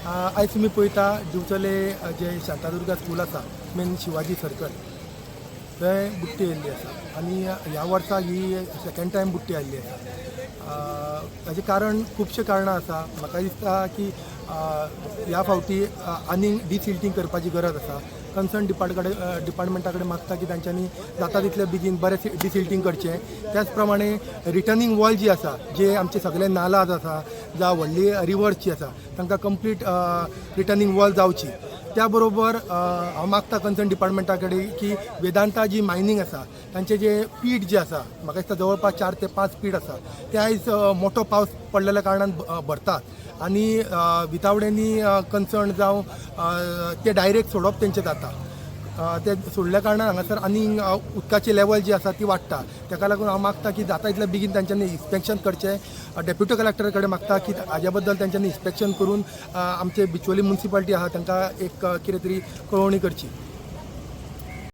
आयज तुमी पळयता दिवचले जे शांतादुर्गा स्कूल आसा, मेन शिवाजी सर्कल, थंय बुट्टी येयल्ली आसा आनी ह्या वर्सा ही सेकंड टायम बुट्टी आयिल्ली आसा. ताचें कारण, खुबशें कारणां आसा. म्हाका दिसता की ह्या फावटी आनीक डिसिल्टींग करपाची गरज आसा. कन्सर्न डिपार्टमेंटा कडेन मागता की तांच्यांनी जाता तितले बेगीन बरें डिसिल्टींग करचें. त्याच प्रमाणे रिटर्निंग वॉल जी आसा, जे आमचे सगळे नालाज आसा जावं व्हडली रिवर्स जी आसा, तांकां कंप्लीट रिटर्निंग वॉल जावची. त्या बरोबर हांव मागता कन्सर्न डिपार्टमेंटा कडेन की वेदांता जी मायनींग आसा, तांचे जे पीट जे आसा, म्हाका दिसता जवळपास 4 ते 5 पीट आसा, ते आयज मोठो पावस पडलेल्या कारणान भरतात आनी विदावट एनी कन्सर्न जावं ते डायरेक्ट सोडप तेंचें जाता. ते सोडल्या कारणान हांगासर आनीक उदकाची लेवल जी आसा ती वाडटा. ताका लागून हांव मागता की जाता तितले बेगीन तांच्यांनी इन्स्पेक्शन करचें. डेप्युटी कलेक्टरा कडेन मागता की हाज्या बद्दल तांच्यांनी इन्स्पेक्शन करून आमचे बिचोली मुन्सिपालिटी आहा, तांकां एक कितें तरी कळोवणी करची.